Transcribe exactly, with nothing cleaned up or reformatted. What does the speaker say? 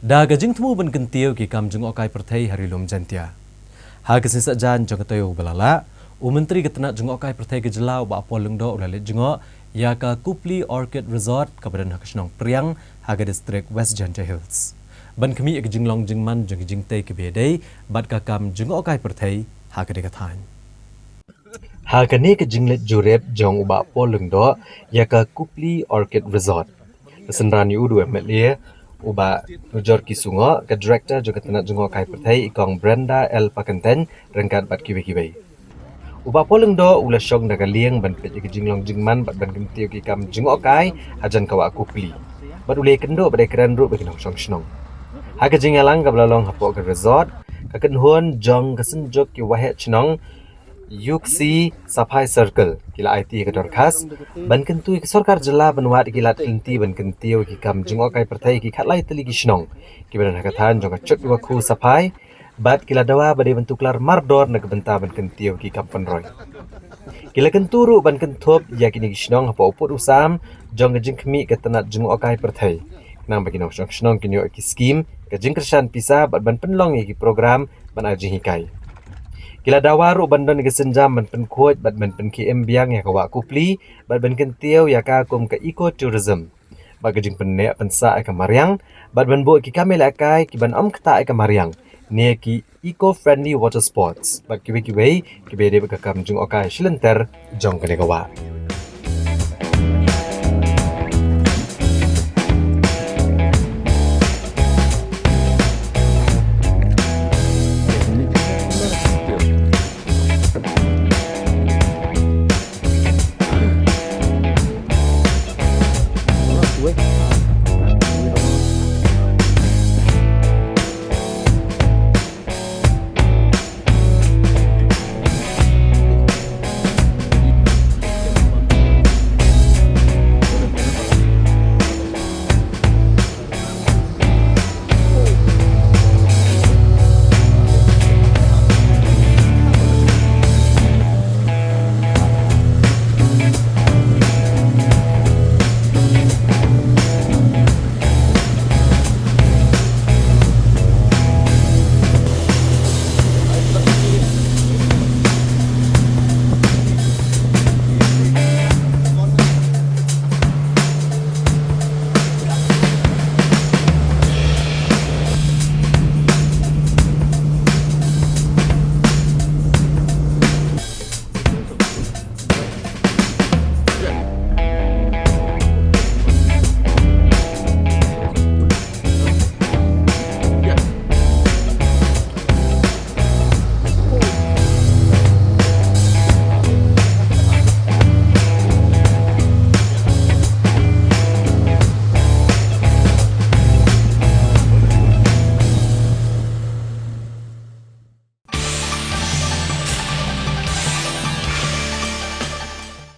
Da ka jingthmu ban kyntiew ki kam jngohkai pyrthei ha Ri Lum Jaintia. Ha ka sngi Saitjaiñ jong ka taïew ba la lah, u Myntri ka tnat jngohkai pyrthei ka jylla u Bah Paul Lyngdoh u la leit jngoh ïa ka Kupli Orchid Resort kaba don ha ka shnong Priang ha ka district West Jaintia Hills, ban khmih ïa ka jinglong jingman jong ka jingtei ka ba ïadei bad ka kam jngohkai pyrthei ha katei ka thaiñ. Ha kane ka jingleit jurip jong u Bah Paul Lyngdoh ïa ka Kupli Orchid Resort, ka synran ïa u da u MLA u Bah Nujor K Sungoh, ka Director jong ka tnat jngohkai pyrthei i Kong Brenda L Pakyntein, ryngkat bad kiwei kiwei. U Bah Paul Lyngdoh u la shong da ka lieng ban peit ïa ka jinglong jingman bad ban kyntiew ki kam jngohkai hajan ka wah Kupli, bad u la ïakynduh bad ïakren ruh bad ki nongshong shnong. Ha ka jingïalang kaba la long hapoh ka resort, ka kynhun jong ka Synjuk ki Waheh Chnong, Iooksi Saphai Circle, ki la aiti ïa ka dorkhas ban kyntu ïa ka sorkar jylla ban wad ïa ki lad ki lynti ban kyntiew ïa ki kam jngohkai pyrthei ha ki khatlai tylli ki shnong kiba don ha ka thaiñ jong ka Chutwakhu Saphai, bad ki la dawa ba dei ban tuklar mardor na ka bynta ban kyntiew ïa ki kam pynroi. Ki la kyntu ruh ban kynthup ïa kine ki shnong hapoh u pud u sam jong ka jingkhmih ka tnat jngohkai pyrthei, khnang ba ki nongshong shnong kin ïoh ïa ki skim, ka jingkyrshan pisa bad ban pynlong ïa ki program ban ai jinghikai. Ki la dawa ruh ban don ïa ka sienjam ban pynkhuid bad ban pynkhie im biang ïa ka wah Kupli bad ban kyntiew ïa ka kum ka eco tourism, bad ka jingpynneh pynsah ïa ka mariang, bad ban buh ïa ki kam ïalehkai kiban ym ktah ïa ka mariang, ne ki eco-friendly water sports, bad kiwei kiwei kiba ïadei bad ka kam jngohkai shilynter jong kane ka wah.